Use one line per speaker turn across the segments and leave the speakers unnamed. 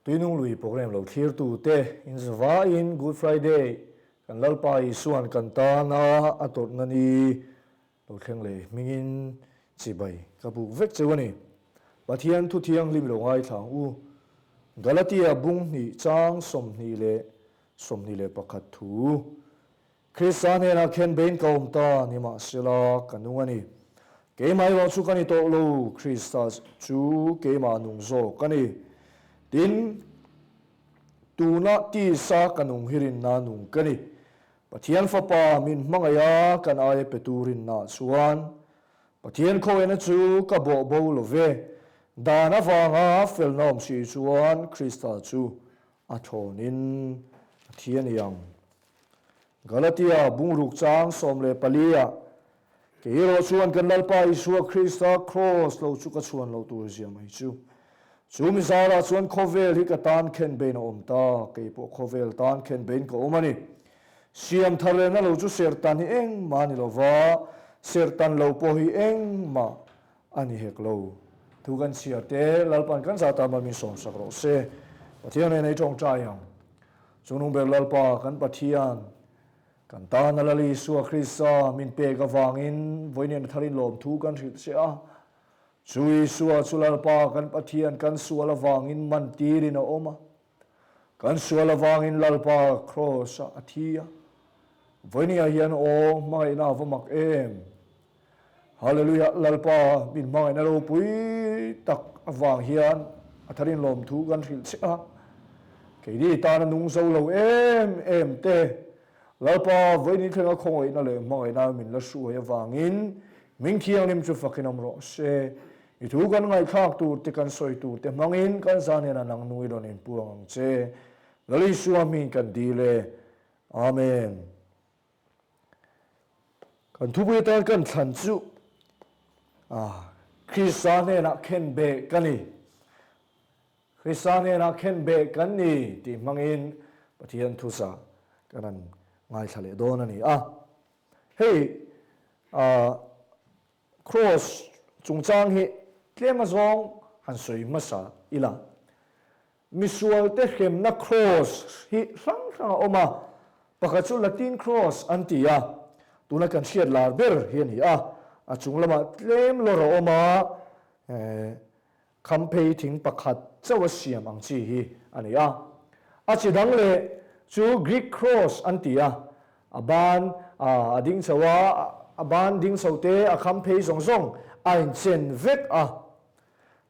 Tuinung lui program lo thlirtu te in zavaiin Good Friday kan Lalpa Isuan kan tana a tawrhna ni lo thleng leh hmingin chibai ka buk vek cheu a ni. Pathian thu thianghlim lo ngaithla ang u. Galatia bung hnih chang 20 leh 21 thu. Krista hnenah khen bein ka awm ta, nimahsela ka nung a ni. Keimah erawh chu ka ni tawh lo, Krista chu keimah nung zawk a ni. Tin, tuna tisa ka nung hi rinna nung ka ni. Pathian Fapa min hmangaih a, kan aia petu rinnaah chuan Pathian khawihna chu ka bawh bo lo ve. Dan avanga felna awm si chuan Krista chu a thlawnin a thi a ni ang. Galatia bungruk chang 14 ah, Kei erawh chuan kan Lalpa Isua Krista kraws lo chu ka chhuan loh tur zia mai chu. Chu mi zarah chuan khawvel hi ka tan khen bein a awm ta, kei pawh khawvel tan khen bein ka awm a ni. Siam thar lehna lo chu serhtan hi engmah a ni lo va, serhtan lo pawh hi engmah a ni hek lo. Thu kan chhiar te, Lalpan kan zah tan min sawmsak rawh se. Pathian nen ei tawngtai ang. Chungnung ber Lalpa kan Pathian, kan tana Lal Isua Krista min pek avangin vawiin tharin lawmthu kan hrilh che a. Chu Isua chu Lalpa kan Pathian kan sual avangin man tirin a awm a. Kan sual avangin Lalpa Kraws-ah a thi a. Vawiin hian aw hmangaihna a va mak em! Hallelujah Lalpa min hmangaihna ropui tak avang hian a tharin lawmthu kan hrilh che a, keini tana nung zo lo em em te Lalpa vawiin thlenga khawngaihna leh hmangaihna min la hruai avangin min thianghlim chu fakin awm rawh se. I thu kan ngaihthlak tur te kan sawi tur te hmangin kan zan hian a nang nui rawn inpuang ang che. Lal Isua hming kan dil e. Amen. Kan thupui atan kan thlan chu Krista hnenah khen beh ka ni. Krista hnenah khen beh kan ni tih hmangin Pathian thusa kan han ngaithla leh dawn a ni a. Hei Cross chungchang hi tlem azawng han sawi hmasa ila. Misualte hremna cross hi hrang hrang a awm a, pakhat chu Latin cross an ti a, tuna kan hriat lar ber hi a ni a, a chung lamah tlem lawr a awm a, khamphei thing pakhat chauh a siam ang chi hi a ni a. A chi dang leh chu Greek cross an ti a, a ban a ding chho a, a ban ding chho te a khamphei zawng zawng a inchen vek a.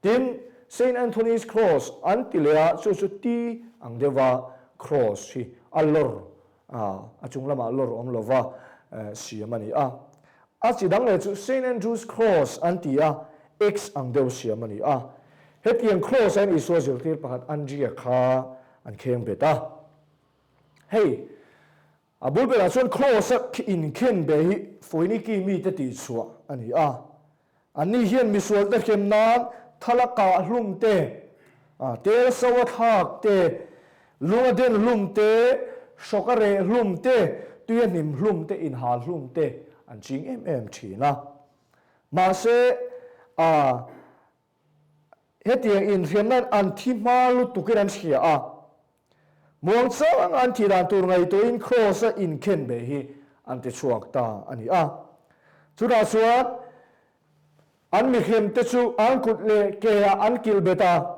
Tin, Saint Anthony's Cross an ti leh a, chu chu ti ang deuha cross hi a lawr, a chung lamah lawr awm lova siam a ni a. A chi dang leh chu Saint Andrew's Cross an ti a, X ang deuh siam a ni a. Hetiang cross ah hian Isua zirtir pakhat Andrea kha an kheng bet a. Hei, a bul berah chuan cross a inkhen be hi Phoeniki mite tihchhuah a ni a. Anni hian misualte hrem nan thal a kah hlum te, tel so a thlak te, lung a den hlum te, hrawk a reh hlum te, tui a hnim hlum te, inhal hlum te an ching em em thin a. Mahse, hetiang inhriam nan an thi hma lutukin an hria a. Muang chang an thih dan tur ngaihtuahin Kraws-a inkhen beh hi an ti chhuak ta a ni a. Chutah chuan an mihrimte chu an kut leh ke-ah an kilh bet a.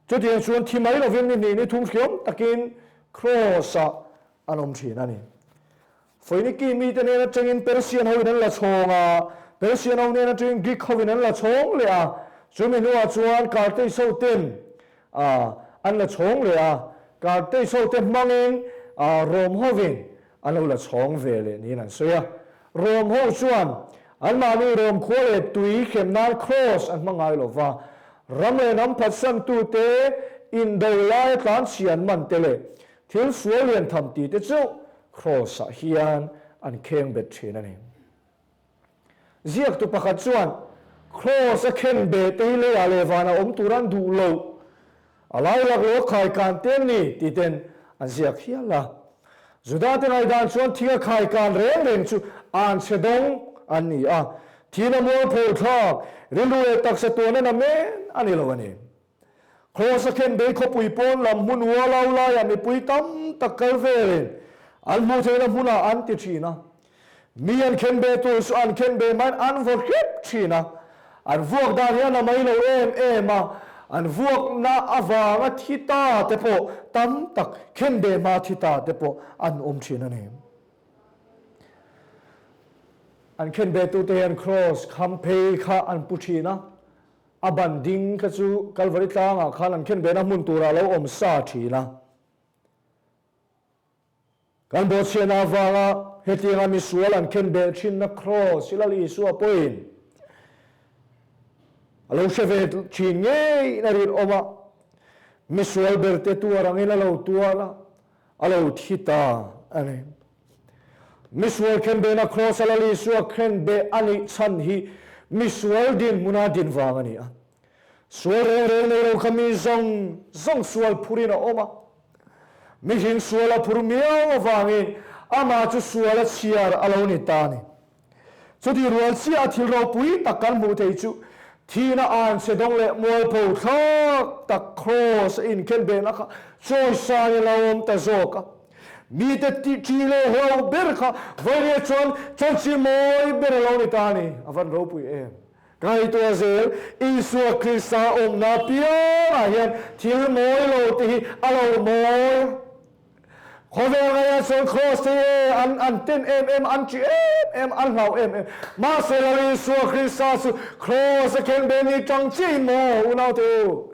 Chutiang chuan thi mai lovin ni hnih ni thum hriam takin Kraws-ah an awm thin a ni. Foiniki mite nen atangin Persian hoin an la chhawng a, Persian ho nen atangin Greek hoin an la chhawng leh a, chumi hnuah chuan Carthage ho ten an la chhawng leh a, Carthage ho te hmangin Rome hovin an lo la chhawng ve leh niin an sawi a. Rome ho chuan anmahni Rome khua leh tui hrem nan Cross an hmang ngai lo va, ram leh hnam phatsantute indo laia tlanchhia an man te leh Thil sual lian tham tih te chu Kraws-ah hian an kheng bet thin a ni. Ziaktu pakhat chuan, Kraws a khen beh te hi leiah leh vanah awm tur an duh loh, a lai laklawh a khaikan te an ni tih ten an ziak hial a. Juda te ngaihdan chuan thing a khaikan reng reng chu an chhe dawng an ni a, thihna mualpho thlak, rilru leh taksa tuahna namen a ni lo a ni. Kraws a khenbei khawpui pawn lam hmun ualau laiah mipui tam tak kal velin an hmuh theihna hmunah an ti thin a. Mi an khenbeh tur chu an khenbeh maiin an vaw hrep thin a. An vuak dan hi a na mai lo em em a, an vuakna avanga thi ta te pawh tam tak, khenbeh hmaa thi ta te pawh an awm thin a ni. An khenbehtute hian kraws kham phei kha an pu thin a, a ban ding kha chu Kalvari tlangah khan an khenbehna hmun turah a lo awm sa thin a. Kan bawhchhiahna avanga hetianga misual an khenbeh thinna kraws hi Lal Isua pawhin a lo hre ve thin ngeiin a rinawm a, misual berte tuar angin a lo tuar a, a lo thi ta a ni. Misual khenbehna kraws a Lal Isua khenbeh a nih chhan hi misual dinhmuna din vang a ni a. Sual reng reng nei lo kha mi zawng zawng sual phurin a awm a. Mihring sual a phur miau avangin amah chu sual a chhiar a lo ni ta a ni. Chutih rual chiah a thil ropui tak kan hmuh thei chu thihna anchhe dawng leh mualpho thlak tak kraws a inkhenbehna kha chawisan in a awm ta zawk a. Mite ṭi leh hlo ber kha vawiria chuan chanchin mawi ber a lo ni ta a ni. A van ropui em! Ka ngaihtuah zel, Isua Krista awmna piangah hian thil mawi lo te hi a lo mawi. Khawvel ngaiah chuan Kraws te hi an an ten em em, an ṭih em em, an hlau em em. Mahse Lal Isua Krista chu Kraws a khen be ni ṭang chiahin maw unaute u?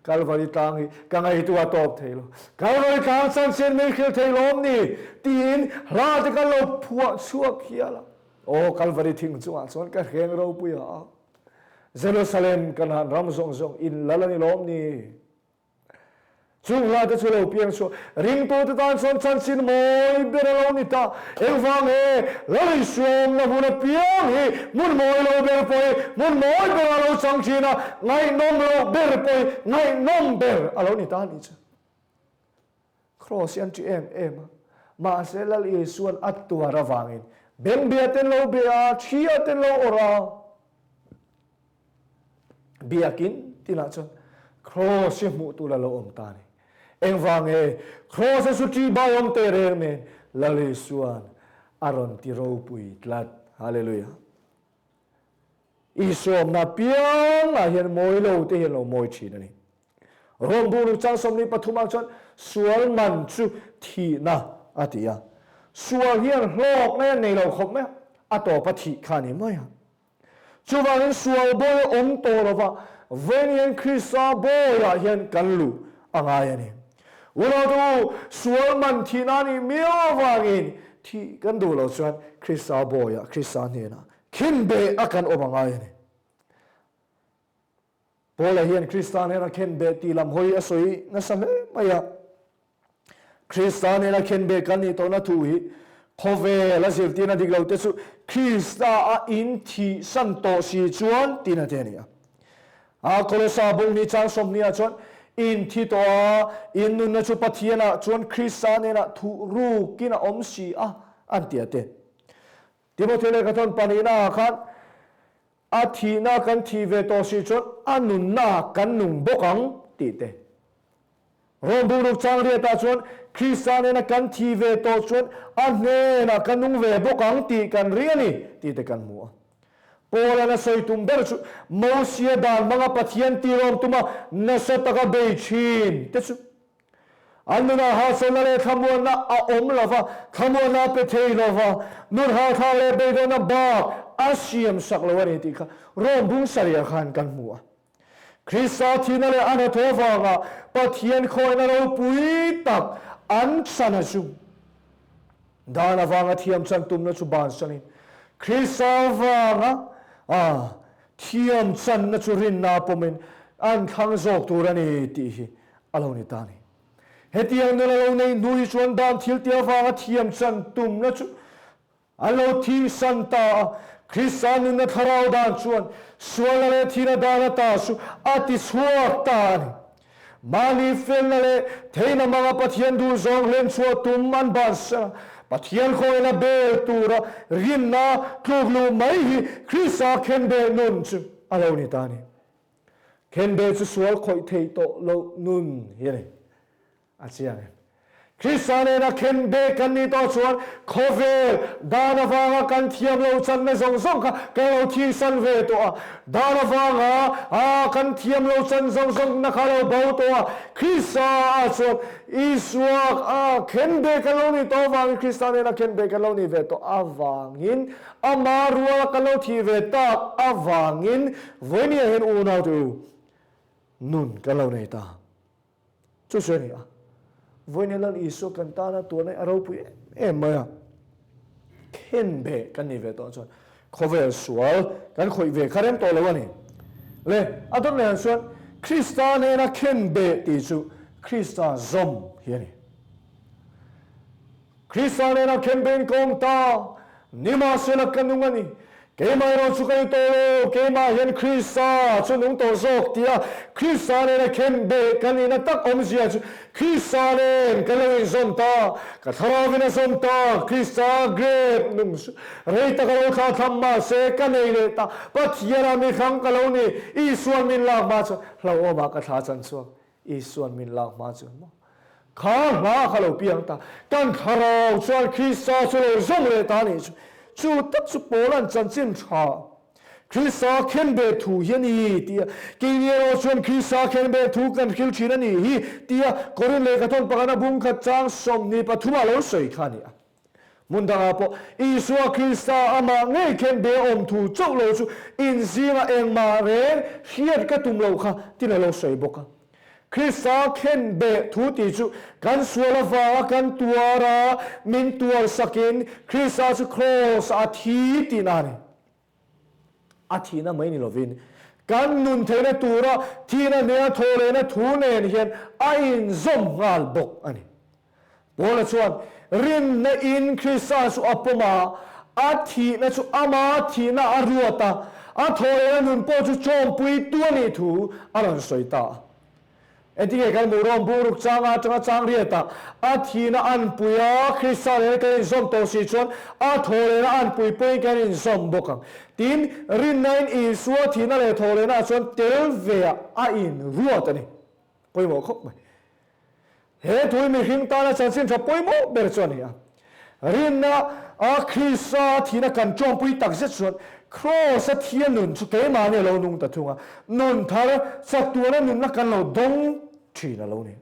Kalvari tlang hi ka ngaihtuah tawp thei lo. Kalvari tlang chanchin min hrilh thei lawm ni? tiin hla te kan lo phuah chhuak hial a. Aw Kalvari thing chungah chuan ka hreng ropui a, Jerusalem Kanaan ram zawng zawng in lal a ni lawm ni? Chung hla te chu lo piang chhuah ringtute tan chuan chanchin mawi ber a lo ni ta. Engvang he Lal Isuawmna hmun apiang hi hmun mawi lo ber pawh hi hmun mawi ber a lo chang thin a, ngaihnawm loh ber pawh hi ngaihnawm ber a lo ni ta a nih chu. Kraws hi an ṭih em em a, mahse Lal Isua'n a tuar avangin bengbia ten lo be a, thia ten lo awrh a, biakin tinah chuan kraws hi hmuh tur a lo awm ta a ni. Engvang nge kraws a chu ṭih bai awm teh reng nen Lal Isua'n a rawn ti ropui tlat. Hallelujah. Isua awmna piangah hian mawi lo te hi an lo mawi thin a ni. Rom bu ruk chang 23 ah chuan sual man chu thihna a ti a. Sual hian hlawkna hian nei lo khawp mai a, a tawpa thih kha a ni mai a. Chuvangin sual bawi a awm tawh lova, vawiin hian Krista bawiah hian kan luh a ngai a ni. Unaute u, sual man thihna a nih miau avangin thih kan duh loh chuan Krista bawiah, Krista hnenah khinbeh a kan awm a ngai a ni. Paula hian Krista nena khenbeh tih lam hawi a sawi nasa hle mai a. Krista nena khenbeh kan nih tawhna thu hi khawvel a zirtirna dik lo te chu Krista a inthihsan tawh si chuan tina te a ni a. A Kolosa bung ni chang 20 ah chuan inthi tawh a, in nunna chu Pathianah chuan Krista nena thuh rukin a awm si a, an ti a te. Timothea lehkha thawn pahnihna ah khan A thihna kan thih ve tawh si chuan a nunna kan nung bawk ang tih te. Rom bungruk chang riatah chuan Krista nena kan thih ve tawh chuan a hnenah kan nung ve bawk ang tih kan ring a ni tih te kan hmu a. Paul-a'n a sawi tum ber chu Mosia dan hmanga Pathian tirawm tuma nasa taka bei thin te chu An nunah hahchawlhna leh thlamuanna a awm lo va, thlamuanna a pe thei lo va, nun hahthlak leh beidawnna bak a siam sak lo a ni tih kha Rom bung sarih ah khan kan hmu a. Krista thihna leh a hnathawh avanga Pathian khawihna ropui tak an chan a chu dan avanga thiam chan tumna chu bansanin Krista avanga thiam channa chu rinna pawmin an thlang zawk tur a ni tih hi a lo ni ta a ni. Hetiang nun a lo neih hnu hi chuan dan thil tih avanga thiam chan tumna chu a lo thihsan ta a, Krista nunna thlarau dan chuan sualna leh thihna dan ata chu a ti chhuak ta a ni. Mahni felna leh theihna hmanga Pathian duhzawng hlen chhuah tum an bansan a, Pathian khawina bel tura rinna tluk luh mai hi Krista khenbeh nun chu a lo ni ta a ni. Khenbeh chu sual khawih thei tawh loh nun hi a ni. A chiang em? Krista nena khenbeh kan nih tawh chuan khawvel dan avanga kan thiam lo channa zawng zawng kha kan lo thihsan ve tawh a. Dan avanga a kan thiam lo chan zawng zawngna kha lo bo tawh a. Krista ah chuan Isua a khenbeh kan lo nih tawh avangin Krista nena khenbeh kan lo nih ve tawh avangin ama ruala kan lo thih ve tak avangin vawinia hian unaute u nun kan lo nei ta. Chu chu a ni a, vawiin Lal Isua kan tana tuarna hi a ropui em em mai a, khenbeh kan nih ve tawh chuan khawvel sual kan khawih ve kha rem tawh lo a ni. Le, a dawt leh ang chuan Krista hnena khenbeh tih chu Krista zawm hi a ni. Krista nena khenbeh ka awm ta, nimahsela ka nung a ni. Keimah erawh chu ka ni tawh lo, keimah hian Krista chu nung tawh zawk tia Krista nena khenbeh ka nihna tak awmzia chu Krista nen ka lo inzawm ta, ka thlaravin a zawm ta, Krista grep nung chu rei tak a lo thlah tham mahse ka nei leh ta, Pathianah mi hrang ka lo ni, Isuan min lak hma chuan hlauhawmah ka thla chan chhuak. Isuan min lak hma chu maw? Kha hla kha lo piang ta. Kan thlarau chuan Krista chu lo zawm leh ta anih chu. Chu tak chu Paula'n chanchin tha Krista khenbeh thu hi a ni tia keini erawh chuan Krista khenbeh thu kan hril thin a nih hi tia Korin lehkhathawn pakhatna bung khat chang 23 ah lo sawi kha a ni a. Hmun dangah pawh Isua Krista amah ngei khenbeh a awm thu chauh lo chu inzingah engmah reng hriat ka tum loh kha tin a lo sawi bawk a. Krista khenbeh thu tih chu kan sual avanga kan tuar a, min tuar sakin Krista chu kraws ah a thi tihna a ni. A thihna mai ni lovin kan nun theihna tura thihna hnena thaw lehna thu nen hian a inzawm nghal bawk a ni. Paula chuan rinna in Krista chu a pawm a, a thihna chu ama thihna a ruat a, a thaw lehna nun pawh chu chawmpui tu a nih thu a rawn sawi ta a. Engtinge kan hmuh rawng bungruk changa atanga chang riatah a thihna anpui a, Krista nena kan inzawm tawh si chuan a thaw lehna anpui pawhin kan inzawm bawk ang. Tin, rinnain Isua thihna leh thaw lehna ah chuan tel veah a inruat a ni. Pawimawh khawp mai. He thu hi mihring tana chanchin tha pawimawh ber chu a ni a. Rinna a Krista thihna kan tawngpui tak zet chuan Kraws a thia nun chu keimahni a lo nung ta thung a, nun thar chak tuana nunna kan lo dawng thin a lo ni.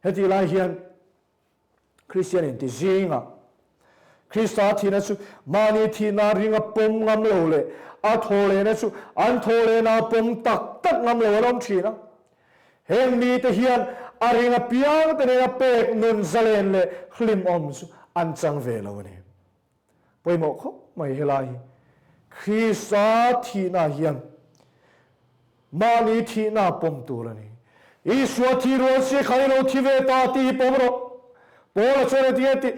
Hetih lai hian Kristian inti zingah Krista thihna chu mahni thihna ringa pawm ngam lo leh a thawhlehna chu an thawhlehna pawm tak tak ngam lo an awm thin a. Heng mite hian a ring apiangte nena pek nun zalen leh hlimawm chu an chang ve lo a ni. Pawimawh khawp mai helai hi. Krista thihna hian mahni thihna pawm tur a ni. Isua thi rual si kha i lo thi ve ta tih hi pawm rawh. Paula chuan a ti a ti,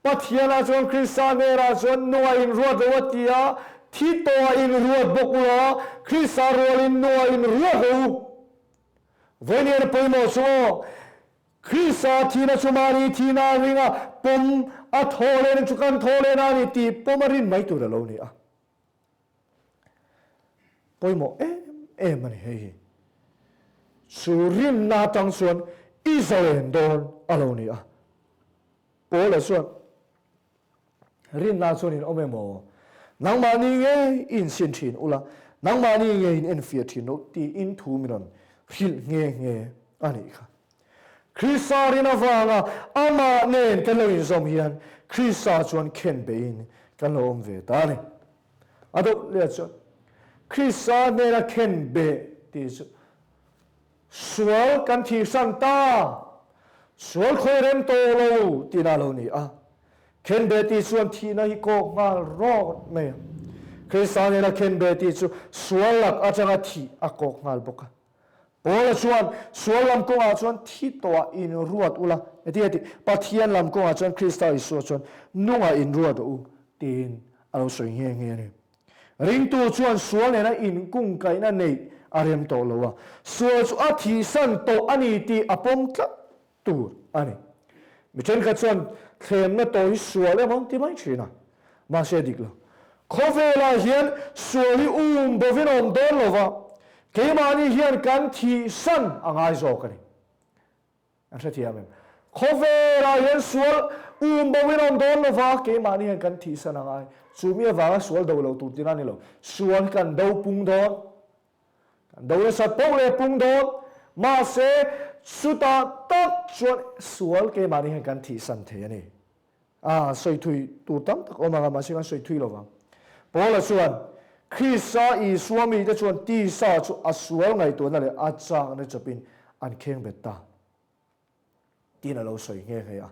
Pathianah chuan Krista hnenah chuan nunga inruat lo a ti a, thi tawhah inruat bawk ula, Krista rualin nunga inruat lo u. Vawiin pawimawh chu aw, Krista thihna chu mahni thihna a ring a, pawm a thaw lehna chu kan thaw lehna a ni tih pawm a rin mai tur a lo ni a. Pawimawh em em a ni hei hi. Chu rinna atang chuan i zalen dawn a lo ni a. Paula chuan, Rinna chuan in awm emaw? Nangmahni ngei i insin thin ula, nangmahni ngei in enfiah thin loh tiin thu min rawn hrilh nghe nghe a nih kha. Krista rin avanga amah nen kan lo inzawm hian Krista chuan khen beiin kan lo awm ve ta a ni. A deuh leh chuan Krista hnena khen beh tih chu Sual kan thihsan ta, sual khawi rem tawh lo tihna a lo ni a. Khenbeh tih chuan thihna hi kawk nghal rawt mai a. Krista nena khenbeh tih chu sual lak atanga thih a kawk nghal bawk a. Paula chuan sual lam kawngah chuan thi tawhah inruat ula, heti heti, Pathian lam kawngah chuan Krista Isua chuan nungah inruat rawh u tiin a lo sawi nghe nghe a ni. Ringtu chuan sual nena inkungkaihna neih a rem tawh lo a, sual chu a thihsan tawh a ni tih a pawm tlat tur a ni. Mi thenkhat chuan thlemna tawh hi sual emaw an ti mai thin a, mahse a dik lo. Khawvelah hian sual hi um bovin a awm dawn lo va. Keimahni hian kan thihsan a ngai zawk a ni. An hrethiam em? Khawvelah hian sual um bo in awm dawn lova, keimahni hian kan thihsan a ngai. Chu mi avanga sual do lo tur tina a ni lo. Sual hi kan do pung dawn. Kan do nasat poh leh pung dawn. Mahse, chutah tak chuan sual keimahni hian kan thihsan thei a ni. A sawi thui tur tam tak awm ang a, mahse kan sawi thui lo vang. Paula chuan, Krista Isua mite chuan tisa chu a sual ngaihtuahna leh a chakna chawpin an kheng bet ta, tiin a lo sawi nghe nghe a.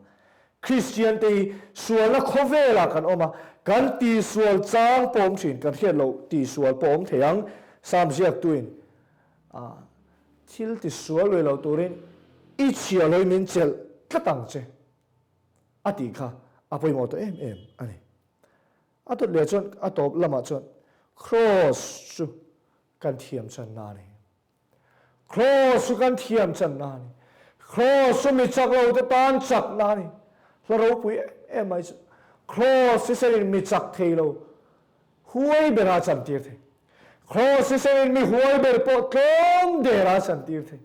Kristiante hi sualna khawvelah kan awm a, kan tihsual chang pawh awm thin, kan hriat loh tihsual pawh awm thei ang. Sam ziaktuin thil tisual lui lo turin i chhiahhlawih min chelh tlat ang che. A tih kha a pawimawh tawh em em a ni. A tawt leh chuan a tawp lamah chuan Kraws chu kan thiam channa a ni. Kraws chu kan thiam channa a ni. Kraws chu mi chak lo te tan chakna a ni. Hla ropui em em mai chu Kraws hi senin mi chak thei lo huai bera chantir thei. Kraws hi senin mi huai ber pawh tlawm dera chantir thei.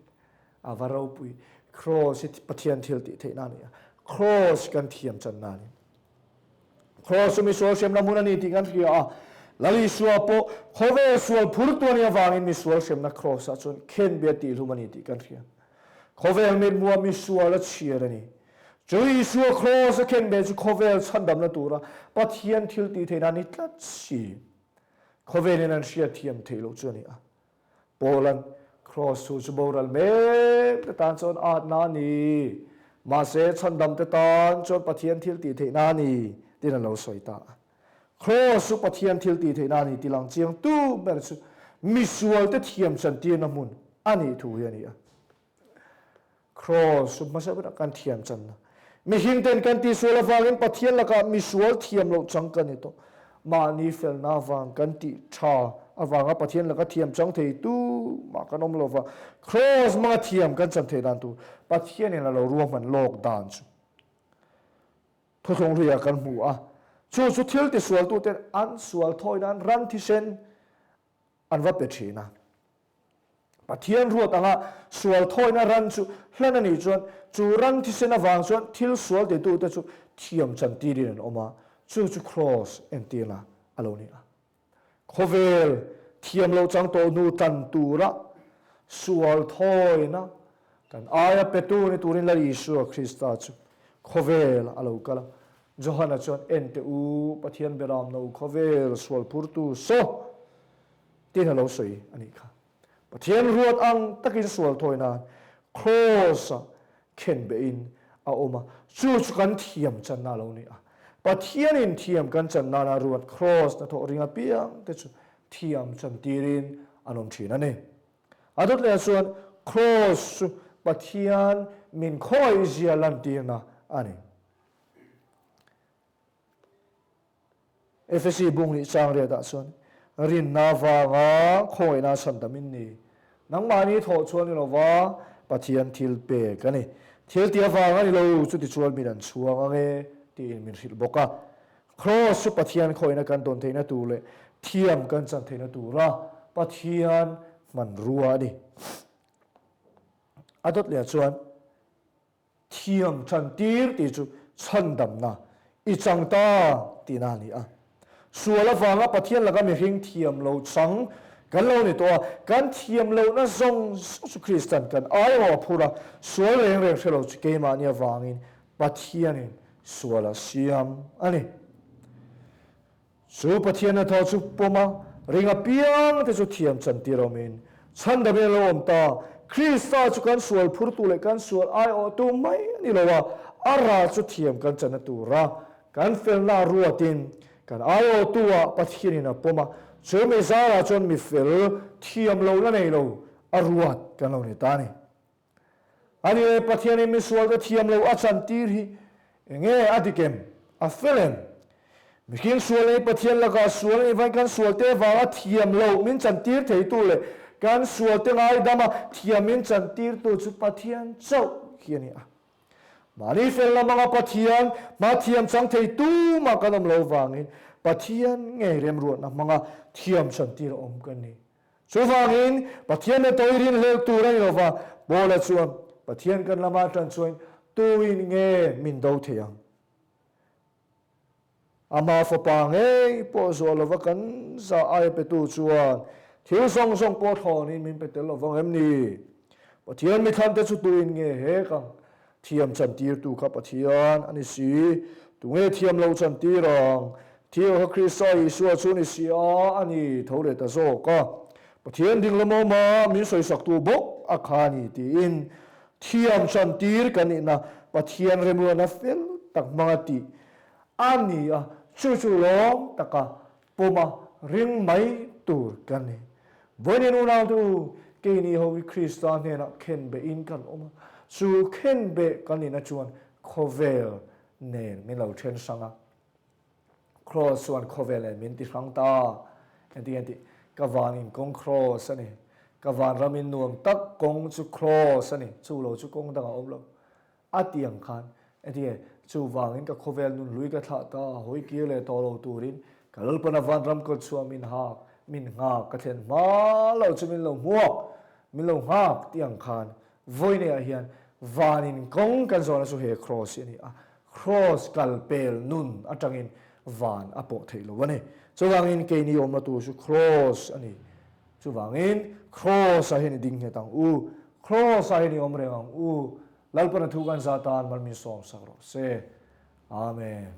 A va ropui. Kraws hi Pathian thil tih theihna a ni a. Kraws kan thiam channa a ni. Kraws chu misual hremna hmun a ni tih kan hria a. Lal Isua pawh khawvel sual phurtu a nih avangin misual hremna kraws ah chuan khenbe a tihhlum a ni tih kan hria. Khawvel mithmuha misual a chhiar a ni. Chu Isua kraws a khenbe chu khawvel chhandamna tura Pathian thil tih theihna a ni tlat si. Khawvelin an hriatthiam theih loh chu a ni a. Paula'n Kraws thu chu boral mek te tan chuan atna a ni, mahse chhandam te tan chuan Pathian thil tih theihna a ni tiin a lo sawi ta a. Kraws chu Pathian thil tih theihna a ni ti lang chiang tu ber chu misualte thiam chantirna hmun a nih thu hi a ni a. Kraws chu hmasa berah kan thiam channa. Mihring ten kan tihsual avangin Pathian lakah misual thiam loh chang kan ni tawh. Mahni felna avang kan tih tha avanga Pathian laka thiam chang thei tu mah kan awm lova, kraws hmanga thiam kan chan theih dan tur Pathianin a lo ruahman lawk dan chu thuthlung hluiah kan hmu a. Chu chu thil tisualtuten an sual thawi nan ran thisen an va pe thin a. Pathian ruat anga sual thawina ran chu hlan a nih chuan chu ran thisen avang chuan thil sual titute chu thiam chantirin an awm a, chu chu kraws entirna a lo ni a. Khawvel thiam loh chang tawh hnu tan tura sual thawina kan aia petu ni turin Lal Isua Krista chu khawvel a lo kal a. Johana chuan, Ente u, Pathian beramno khawvel sual phurtu saw! Tiin a lo sawi a nih kha. Pathian ruat ang takin sual thawi nan Kraws-ah khenbehin a awm a, chu chu kan thiam channa a lo ni a. Pathianin thiam kan chan nana ruat Kraws hnathawh ring apiang te chu thiam chantirin an awm thin a ni. A dawt leh chuan Kraws chu Pathian min khawihzia lantirna a ni. Efesi bung nih chang riatah chuan rinna avanga khawngaihna chhandam in ni. Nangmahni thawh chuan ni lova Pathian thil pek a ni. Thil tih avang a ni lo, chutichuan min an chhuang ang e tiin min hrilh bawk a. Kraws chu Pathian khawngaihna kan tawn theihna tur leh thiam kan chan theihna tura Pathian hmanrua a ni. A dawt leh chuan. Thiam chantir tih chu chhandamna i chang ta tihna a ni a. Sual avanga Pathian laka mihring thiam lo chang kan lo ni tawh a, kan thiam lohna zawng zawng chu Kristan kan aiawh a phur a, sual reng reng hre lo chu keimahni avangin Pathianin sual a siam a ni. Chu Pathian hnathawh chu pawm a, ring apiang te chu thiam chantir awmin chhandamin a lo awm ta. Krista chu kan sual phurtu leh kan sual aiawhtu mai a ni lo a, a rah chu thiam kan channa tura kan felna ruatin kan aiawhtu-ah Pathianin a pawm a, chu mi zarah chuan mi fel thiam lohna nei lo a ruat kan lo ni ta a ni. A ni e, Pathianin misualte thiam lo a chantir hi enge a dik em? A fel em? Mihring sual nei Pathian lakah sual nei vain kan sualte avanga thiam lo min chantir theitu leh kan sualte ngaidama thiam min chantirtu chu Pathian chauh hi a ni a. Mahni fel lamanga Pathian hma thiam chang thei tumah kan awm lo vangin Pathian ngei remruatna hmanga thiam chantir a awm kan ni. Chuvangin, Pathian leh tawi rinhlelh tur a ni lo va, Paula chuan, Pathian kan lama tan chuan tuin nge min do thei ang? Ama fapa ngei pawh zuah lova kan zah aia petu chuan thil zawng zawng pawh thlawnin min pe tel lo vang em ni? Pathian mithlante chu tuin nge hek ang? Thiam chantirtu kha Pathian a ni si. Tunge thiam lo chantir ang? Thil kha Krista Isua chu ni si a, a ni tho leh ta zawk a. Pathian ding lamawma min sawisaktu bawk a kha a ni tiin thiam chantir kan nihna Pathian remruatna fel tak hmanga tih a ni a, chu chu lawm taka pawma ring mai tur kan ni. Vawiin unautu, keini ho hi Krista hnenah khenbehin kan awm a, chu khenbeh kan nihna chuan khawvel nen min lo then hrang a. Kraws chuan khawvel nen min ti hrang ta. Engtin nge tih? Ka van in kawng kraws a ni. Ka vanram in nuam tak kawng chu kraws a ni. Chu lo chu kawng dang a awm lo. A ti ang khan, Entinge, chuvangin ka khawvel nun hlui ka thlah ta, hawi kir leh tawh lo turin ka Lalpana vanram kawt chhuah min hak, min nghak, ka thlen hma lo chu min lo hmuak, min lo nghak ti ang khan vawineah hian vanin kawng kan zawhna chu he kraws hi a ni a, kraws kal pel nun atangin van a pawh theih lo a ni. Chuvangin keini awmna tur chu kraws a ni. Chuvangin kraws-ah hian i ding nghet ang u, kraws-ah hian i awm reng ang u, Lalpana thu kan za tan mal min sawm sak rawh se. Amen.